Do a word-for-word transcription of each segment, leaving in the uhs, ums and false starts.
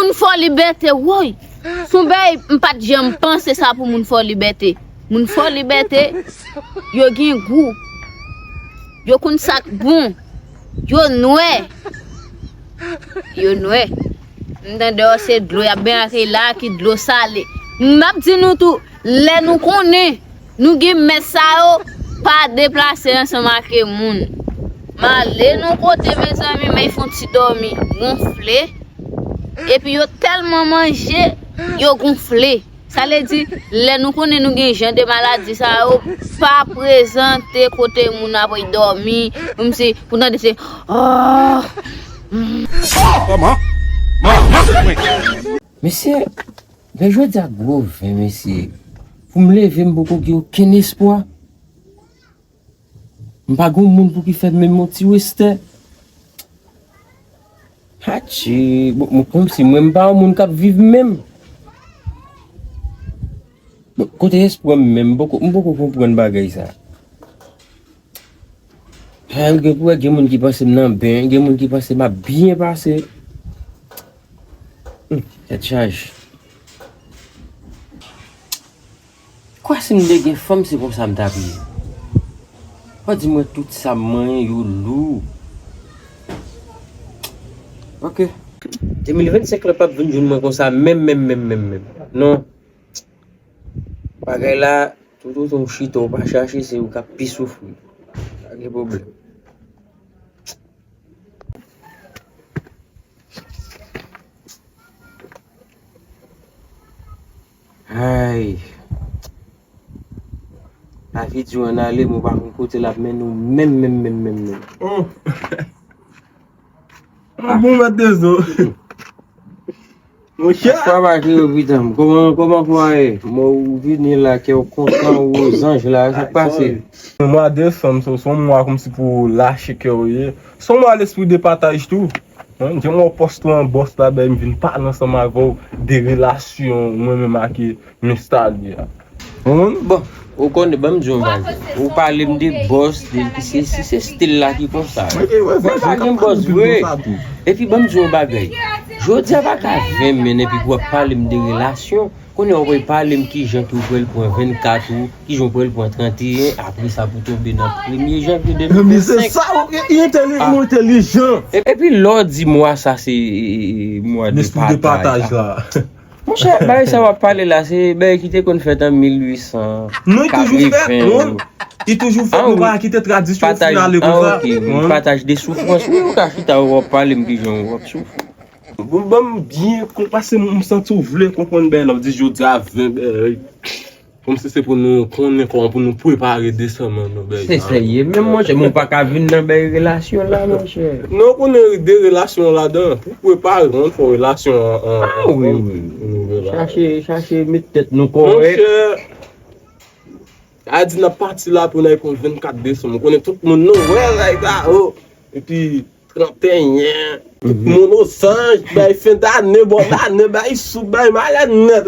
Moun Fò Libète, woy! Se yon bagay m pa t janm panse sa pou moun Fò Libète. Moun Fò Libète, yo gen gou. Yo konn sa k bon. Yo nwè. Yo nwè. M tande yo se dlo y ap benyen ak la ki dlo sale. M ap di nou tou, lè nou konnen nou gen mèt sa yo, pa deplase ansanm ak moun. M ale nan kote, mezanmi, men fè yon ti dòmi, gonfle. Epi yo tèlman manje, yo gonfle. Sa vle di, lè nou konnen nou gen jan de maladi sa yo, pa prezante kote moun ap dòmi, kòmsi pou tande se, oh. Kòman? Kòman? Mesye, men jodi a gwo ven, mesye. Pou m leve, m poko gen okenn espwa. M pa gen moun pou ki fè m menm yon ti westè. Hatchi, bon, mwen kòmsi mwen m pa yon moun k ap viv menm. Bon, kote espwa m menm, m poko, m poko konprann bagay sa. Ha, gen pou wè, gen moun ki panse m nan ben, gen moun ki panse m ap byen pase. Hmm, tèt chaje. Kwa si m te gen fanm, se konsa m t ap ye. Fò di mwen tout sa m manyen yo lou. Ok. De mil vennsenk lan p ap vin jwenn mwen konsa menm, menm, menm, menm, menm. Non. Bagay la, toutotan w chita, w pa chache, se ou k ap pi soufri. Pa gen pwoblèm. Ay. Lavi di w ann ale, men w pa konn kote l ap mennen w menm, menm, menm, menm, menm. Oh. Ah, bon, mèt de zo. Monchè. Papa ki yo pitan. Kòman, kòman pou a ye? Mwen ou vini la, kè w kontan, ou zanj la, sa k pase? Mwa desanm, se, se yon mwa kòmsi pou lache kè w ye. Se yon mwa lespri de pataj tou. Hein, jan mwen pòs tou an bòs la, ben, m vin pale ansanm avè w de relasyon mwen menm ak Miss Thalia. Ou konprann? Bon, ou konnen, ban m di w yon bagay. Ou pale m de bòs, de ki se, si se stil la ki konsa. Mwen pa gen bòs vre. Epi ban m di w yon bagay. Jodi a pa ka ven men epi pou w ap pale m de relasyon. Kounye a w pral pale m kijan ki w pral pran vennkat ou, kijan w pral pran tranteyen, apre sa pou tonbe nan premye janvye de mil vennsenk. Men se sa, ou entèlijan. Epi lè w di mwa sa se mwa de pataj la. Monchè, bagay sa w ap pale la, se bagay ki te konn fèt an mil uit san katreven. Non, li toujou fèt, non. Li toujou fèt, nou pa kite tradisyon fin ale konsa. Pataj de soufrans. Wi, ou ka chita, w ap pale m kijan w ap soufri. Bon, ban m byen konn, paske m santi w vle konprann bagay la, w di jodi a ven bagay. Kòmsi se pou nou konnen kòman pou nou prepare desanm nan bagay sa. Se serye menm, monchè, men w pa ka vin nan bagay relasyon la, monchè. Non, konnen de relasyon ladan, pou prepare, ann fè relasyon an, an, an, wi, wi. Chache, chache met tèt nou kòrèk. Monchè, a di n ap pati la pou n al pran vennkat desanm, ou konnen tout moun nou wè bagay sa, oh. Epi tranteyen, tout moun o zanj, bay fen dane, bò dane, bay soup, bay malad nèt.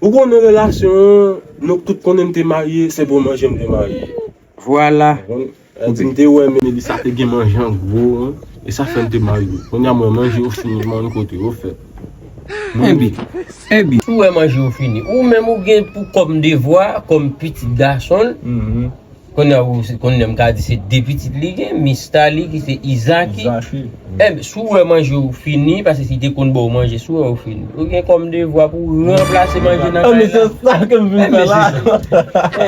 Ou konnen relasyon an, nou tout konnen m te marye, se pou manje m te marye. Vwala. Ou konprann? Epi m te wè Melissa te gen manje an gwo, e sa fè m te marye. Kounye a m wè manje yo fini, m pa konn kote yo fèt. Epi, epi, si w wè manje yo fini, ou menm ou gen pou kòm devwa, kòm pitit gason l, Kounye a ou, kounye a m ka di se de pitit li gen, Miss Thalia ki se Izaki. Enben, si w wè manje w fini, paske si te konn ba w manje, si w wè w fini, ou gen kòm devwa pou w ranplase manje nan kay la. Enben, se sa ke m vin fè la.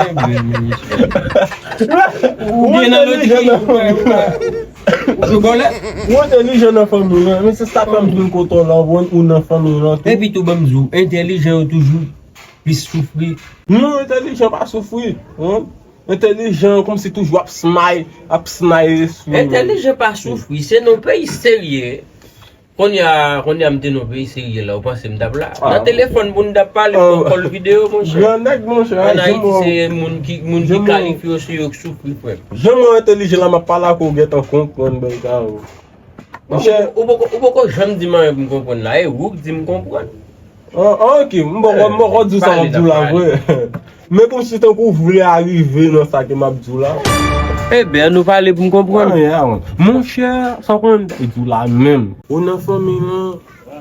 Enben, mesye. Ou gen nan lojik, ou gen vòlè. Ou entèlijan nan fanmi w lan, men se sa k fè m vin kote w la, ou konprann, ou nan fanmi w lan tou. Epi tou, ban m di w, entèlijan yo toujou plis soufri. Non, entèlijan pa soufri. Entèlijan kòmsi toujou ap smile, ap smile sou. Entèlijan pa soufri, se nan peyi serye. Kounye a, kounye a m te nan peyi serye la, ou panse m t ap la? Nan telefòn moun t ap pale, fè kòl videyo, monchè. Grannèg, monchè. Ann Ayiti, se moun ki, moun ki kalifye yo, se yo k soufri, frè m. Jan mwen entèlijan la, m ap pale ak ou, w gentan konprann bagay sa yo. Monchè. Ou poko, ou poko janm di m anyen pou m konprann la. E ou k di m konprann. Ah, ah, ok, m poko, m poko di w sa m ap di w la vre. Men kòmsi tankou w vle arive nan sa ke m ap di w la. Ebyen, nou pale pou m konprann. Anyen, a, monchè, sa w konn, e di w la menm. Ou nan fanmi lan,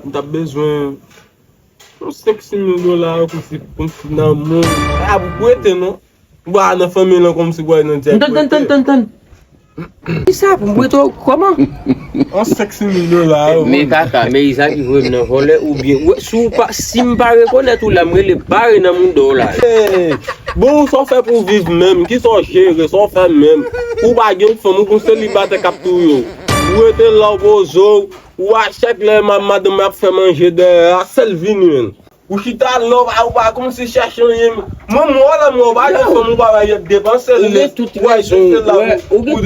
m t ap bezwen yon senk sis mil dola yo pou ti, pou ti nan moun. A, pou prete, non. Ou pa nan fanmi lan kòmsi w al nan djèl prete. Tann, tann, tann, tann, tann. Kisa pou m prete w kòman? Yon senk sis mil dola yo. Men kaka, men Iza ki voye m nan vòlè oubyen, wè, si w pa, si m pa rekonèt ou la, m rele bare nan mouda w la. Ey, bon, sa w fè pou w viv menm? Kisa w jere? Sa w fè menm? Ou pa gen fanm, ou gon selibatè k ap touye w. Ou rete la, w poze w, ou a chak lè ma-, madanm ap fè manje dèyè a, sèl vini menm. Ou chita la, ou pa, ou pa kòmsi chèche anyen. Mwen, mwen, wè la, mwen, ou pa gen fanm, ou pa bay depanse l. Ou gen tout rezon, ou gen, ou gen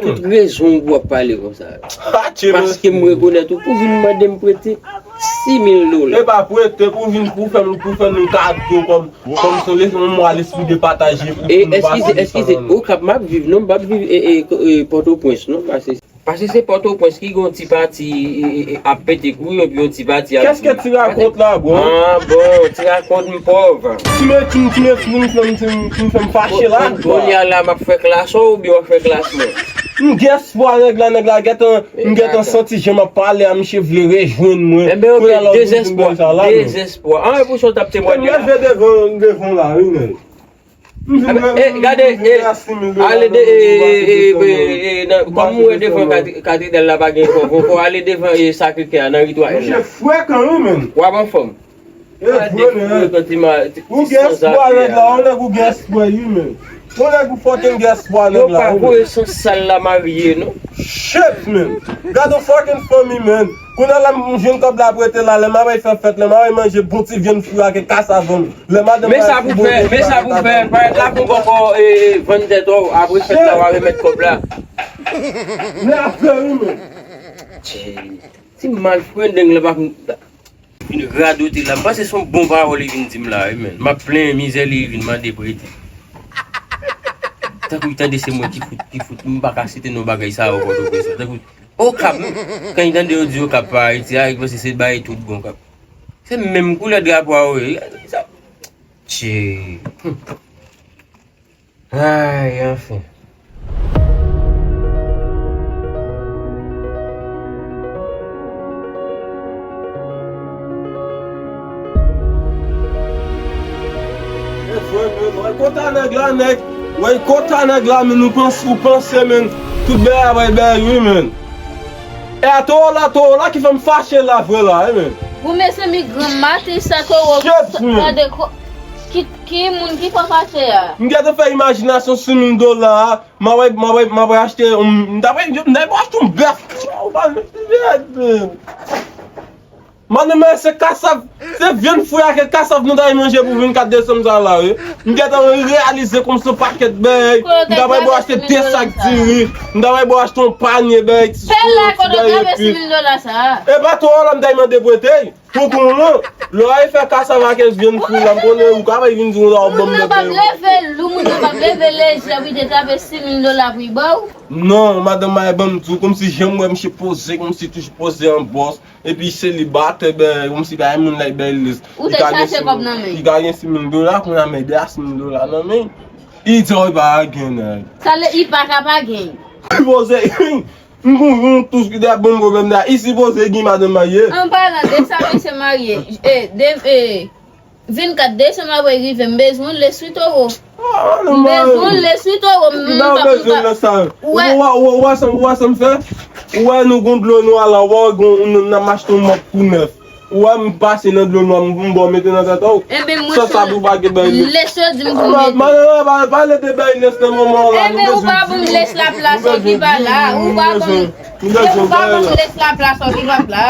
tout rezon pou w ap pale konsa. Paske m rekonèt ou pou vin mande m prete sis mil dola. E pa prete, pou vin, pou fè m, pou fè m kado kòm, kòm se yon mwa lespri de pataje pou, pou nou pase. Eskize, eskize, Okap m ap viv, non, m p ap viv e, e, e, Pòtoprens, non, paske Paske se Pòtoprens ki gen yon ti pati, e, e, e, ap pete kouyon, epi yon ti pati ap... Kèske ti rakont la, bro? Ah, bon, ti rakont m pòv. Ti men, ti, ti men, ti, ti, ti, ti fè m fache la. Kon, kon, kounye a la, m ap fè klas ou, oubyen w ap fè klas mwen? M gen espwa nèg la, nèg la gentan, m gentan santi jan m ap pale a, misye vle rejwenn mwen. Enben, ok, dezespwa, dezespwa. An, e pou sa w t ap temwanye la? M leve devan, devan la, wi, nèg. Eh, gade, eh, ale de, eh, eh, eh, eh, eh, nan, kòm ou wè devan katedral la pa gen kò, kò, ale devan, eh, Sacré-Cœur a, nan ri twa L la. Misye frekan, wi, menn. W ap anfòm. E vre, menn. Ou gen espwa, nèg la, ou nèg ou gen espwa, wi, menn. Ou nèg ou fòken gen espwa, nèg la, wi, menn. Yo pa voye sans sal la marye, non. Shit, menn. Gade yon fòken fanmi, menn. Kounye a la, m jwenn kòb la prete la, lè m ap fè fèt, lè m ap manje bon ti vyann fri ak kasav. Lè madanm... Men sa pou fè, men sa pou fè. Parèt la pou bòkò, e, e, vann tèt ou, apre fèt la, w a remèt kòb la. Men apre, wi, men. Ti, ti malfrendeng la pa vin, vin radote la. M panse se yon bon pawòl li vin di m la, wi, men. M ap plenyen mizè li, li vin mande prete. Tankou li tande se mwen ki fout, ki fout, m pa ka site non bagay sa yo, Pòtoprens la. Tankou Okap, kan li tande yo di Okap pa Ayiti a, li panse se bay tout bon Okap. Se menm koulè drapo a yo ye. Sa, tchè. Ay, anfen. E vre, men, wè kòta nèg la, nèg. Wè kòta nèg la, men nou panse, ou panse, men, tout bagay ap bay bèl, wi, men. E a towo la, towo la ki fè m fache la vre la, wi, men. Bon, mezanmi, granmaten sa towo, gade, ki, ki moun ki fè w fache a? M gentan fè imajinasyon sis mil dola a, m ap, m ap, m ap achte, m ta, m ta achte yon bèf. Madanm, se kasav, se vyann fri ak kasav nou t al manje pou vennkat desanm sa la, wi. M gentan reyalize kòmsi yon pakèt bèy. M ta bay bò achte de sak diri. M ta bay bò achte yon panye bèy, ti sou ti bèy epi. E pa twò la m t al mande prete. Pou tou moun, lè w al fè kasav ak vyann fri la, m konnen ou ka bay vin di w la w ban m bèy. Moun nan p ap leve lou, moun nan p ap leve lejè pou l te trape sis mil dola pou l ba w. Non, madanm mwen ban m di w, kòmsi jan m wè misye poze, kòmsi toujou poze an bòs. Epi selibatè, ben, kòmsi pa gen moun la, li bay lès. Ou te chache kòb nan men. Li ka gen sis mil dola, kounye a men de a sis mil dola nan men. Li di w li pa gen nèg. Sa vle, li pa ka pa gen. Poze, m gon yon tous ki te ap ban m pwoblèm la. Li sipoze gen madanm marye. An palan de sa, mesye marye. E, de, e, vennkat desanm apre rive, m bezwen lès wi towo. M bezwen lès wi towo, m pa bezwen lès sa. Ou wè, ou wè, ou wè sa m fè? Ou wè nou gon dlo nwa la, ou wè gon, n ap achte yon mòp tou nèf. Ou wè m pase nan dlo nwa, m, m ba w mete nan tèt ou. Enben, mwen sa, sa pou pa gen bèy lès. Lès yo di m pou mete. Madanm, pa, pale de bèy lès nan moman la, nou bezwen di. Enben, ou pa ban m lès laplas okipa la, ou pa ban m, ou pa ban m lès laplas okipa la.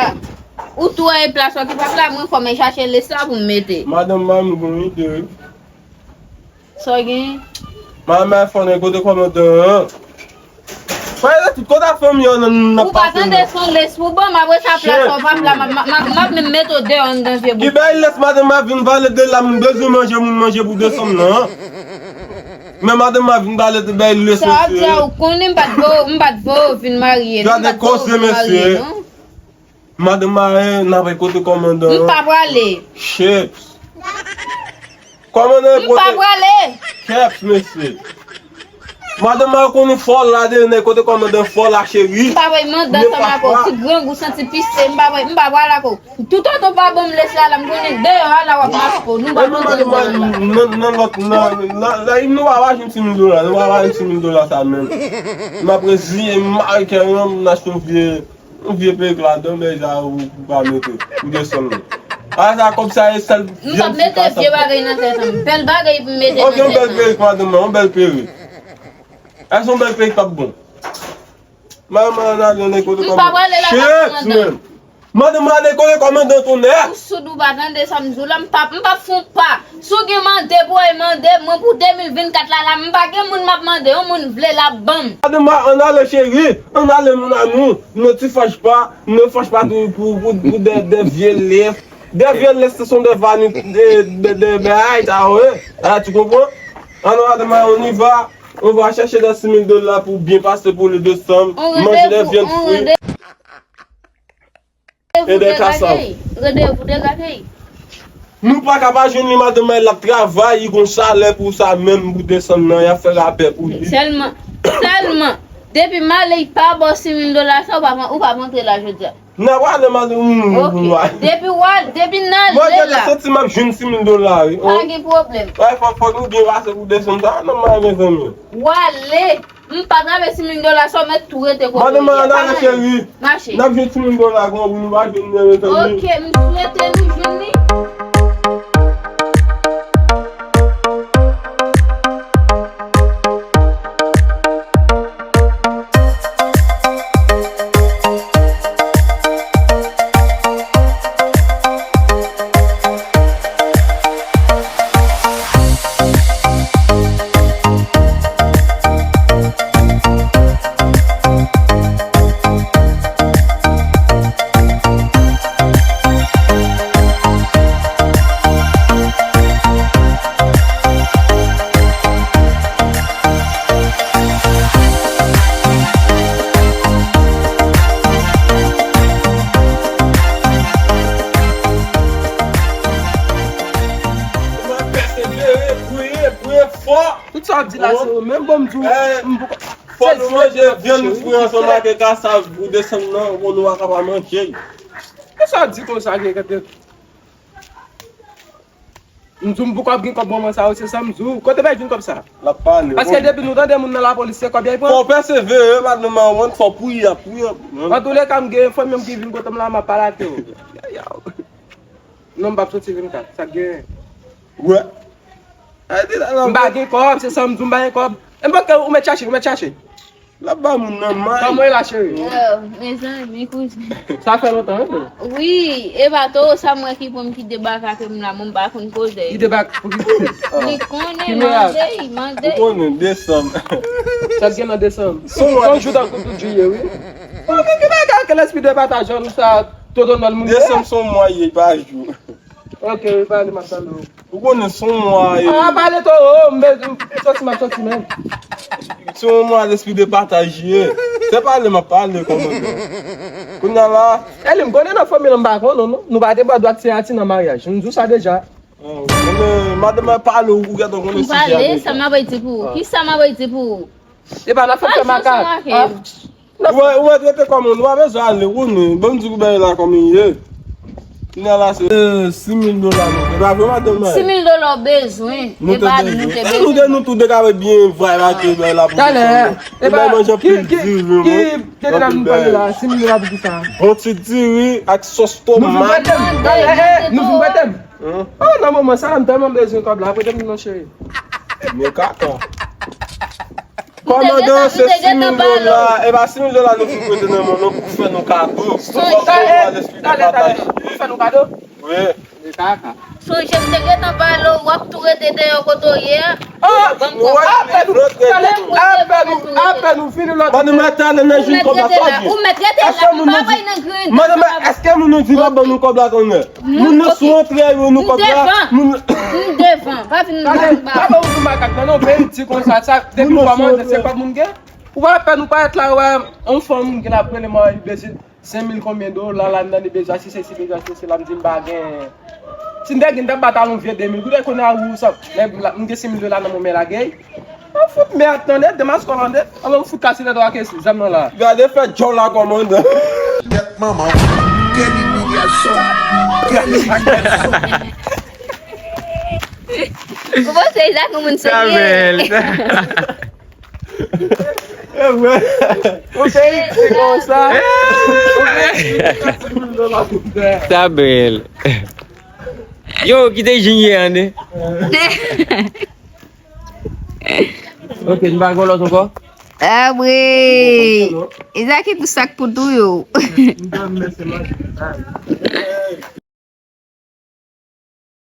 Ou touye plas okipa la, mwen fò m chache lès la pou m mete. Madanm, ba m yon ide, wi. Sa w gen? Manman fò nèg kote kòmandan an. Pale tout kote fanmi an nan nan. Ou pa tande son lès pou ban m, apre sa plas ou pa plas, m ap menm mete w deyò anndan vye bouch. Ki bèy lès madanm ap vin pale de la, m bezwen manje moun manje pou desanm nan. Men madanm ap vin pale de bèy lès. Sa w ap di a, ou konnen m pa t vo, m pa t vo vin marye. Gade koze mesye. Madanm marye, n ap kote kòmandan an. M pa prale. Chips. Kòmandan an pote. M pa prale. Chips, mesye. Madanm mwen konnen fò la de nèg kote kòmandan fò la cheri. M pa vle mande ansanm ak ou. Ti grangou santi pise, m pa vle, m pa pral ak ou. Toutotan w pa ban m lès la, la, m konnen deyò a la w ap mache pou nou pa mande mwen. Nan, nan lòt, nan, nan, nan, nou pa va jwenn ti mil dola, nou pa va jwenn ti mil dola sa menm. M ap reziye m, m ap kè m, m achte yon vye, yon vye perik ladan, men sa ou pa mete, ou desann li. A sa kòb sa e sèl. M p ap mete vye bagay nan tèt an. Bèl bagay pou m mete nan tèt an. Ok, yon bèl perik, madanm mwen, yon bèl perik. Èske yon bèl perik p ap bon? Madanm mwen ale kote kòmandan. M pa prale la, pa kòmandan. Madanm mwen ale kote kòmandan tou nèt. Ou soud ou pa tande sa m di w la, m p ap, m p ap fè yon pa. Si w gen mande pou w al mande, mwen pou de mil vennkat la, la, m pa gen moun m ap mande, yon moun vle l ap ban m. Madanm mwen, ann ale cheri, ann ale mon amour, ne te fâche pas, ne fâche pas pou, pou, pou, pou de, de vye lès. De vye lès, ce sont des vanité, de, de, de, de, ay, ta, wi. Ah, tu comprends? Ann ale, madanm mwen, on y va. On va chercher des six mille dollars pour bien passer pour le décembre, manger des viandes frites et des cassaves. Randevou de gagey. Nou pa ka pa jwenn li, madanm mwen, l ap travay, li gon salè pou sa menm, pou desann nan, y ap fè rapè pou li. Sèlman, sèlman, depi m ale, li pa ba w six mille dola sa, ou pa, ou pa rantre la jodi a. N a prale madanm, m, m, m, m. Depi w al, depi n ale la. Mwen gentan santi m ap jwenn six mil dola, wi. Pa gen pwoblèm. Wè, fòk, fòk nou byen pase pou desann sa, non, mwen, mezanmi. W ale, m pa trape six mil dola sa, w mèt tou rete kote w ye. Madanm, ann ale, cheri. Mache. N ap jwenn six mil dola, granmoun, nou pa jwenn li, mezanmi. Ok, m swete nou jwenn li. Mwen pèsevere, priye, priye fò. Tout sa w ap di la, se ou menm, bon, m di w, m poko. Fò nou manje vyann fri ansanm ak kasav pou desann nan, pou nou pa ka pa manje. Tout sa w ap di konsa, gen kante. M di w m poko ap gen kòb moman sa yo, se sa m di w. Kote bay jwenn kòb sa? L ap pale. Paske depi nou tande moun nan lapolis, se kòb y al pran. Fò w pèsevere, madanm mwen, fò w priye, priye. Antouleka, m gen fanmi m ki vin kote m la, m ap pale ak yo. Yaw, yaw. Non, m p ap soti vennkat. Sa k genyen? Wè. M pa gen kòb, se sa m di w, m pa gen kòb. E m pa kè ou mèt chache, ou mèt chache. L ap ba moun nan may. Kòman w ye la, cheri? Oh, mezanmi, kouzen. Sa fè lontan, wi. Wi, e pa twò sa m wè ki pran m ki debake ak m la, mwen m pa konn koze. Li debake pou ki koze? Li konnen, mande, mande. Ou konnen, desanm. Sa k gen nan desanm? Son jou tankou tout jiyè, wi. Mwen vin ki bagay ke lespri de pataj, jan nou sa, tonton nan moun. Desanm se yon mwa ye, pa jou. Ok, wi, pale, m ap tande w. Ou konnen se yon mwa ye. Ah, pale twò wo, m bezwen soti, m ap soti menm. Se yon mwa lespri de pataj ye. Se pale, m ap pale, kòmandan. Kounye a la. Eli, m konnen nan fanmi lan m pa konnen, non. Nou pa te bò dwat siyati nan maryaj. M di w sa deja. Ah, men madanm mwen pale, ou gentan konnen sijè a deja. M pale, sa m ap di pou ou? Kisa m ap di pou ou? E pa nan fè fè makak. Ou mèt rete kòm ou, nou pa bezwen ale, ou konnen, ban m di pou bagay la kòman l ye. Kounye a la se, eh, sis mil dola nou, e pa vre madanm mwen? Sis mil dola w bezwen, e pa nou te bezwen. Nou de nou tou de ka ret byen vibe ak bagay la pou talè, e pa manje anpil diri, wi. Ki, ki, ki, ki te ka nou pale la, sis mil dola pou kisa? Bon ti diri ak sòs tomat. Nou vin prete m, talè, eh, nou vin prete m. Oh, nan moman sa la, m tèlman bezwen kòb la, prete m non, cheri. Men kaka. Kòmandan, se sis mil dola. E pa sis mil dola nou fin prete nan men nou pou fè nou kado. Sonje, talè, talè, talè, pou fè nou kado? Wi. Sonje, m te gentan pale w, w ap tou rete deyò kote w ye a. Oh, apèn ou, talè, apèn ou, apèn ou fini lòt. Madanm, talè nan jwenn kòb la, sa w di? Ou mèt rete la, ou mèt rete la, m pa bay nan grenn. Madanm, èske moun nan di l ap ban nou kòb la, konnen? Moun nan sou antre yo, nou kòb la. M devan, pa vin nan ba. Papa ou di makak nan non, peyi di konsa, sa depi w pa manje, se kòb moun gen. Ou pa pè, nou pa et la, wè, yon fanm gen ap rele mwen, li bezwen senk mil konbyen dola, la, nan li bezwen si sesi, bezwen si sela, m di m pa gen. Si m te gen, m t ap batalon vye de mil goud, kounye a ou sa, nèg la, m gen senk mil dola nan mwen, men lagey. An fout mèd tande, demaskòl tande. Alò, ou fout kase tèt ou ak zam nan la. Gade fè djòl la kòmandan. Tèt manman. Kèl imilyasyon. Kèl imilyasyon. Ou panse Isaac yon moun serye? Kamèl. E vre. Ou te ekri konsa. Sa bèl. Yo, kite Junior ande. Ok, nou pa gen lòt ankò? Ah wi. Isaac e pou sak pou tou yo.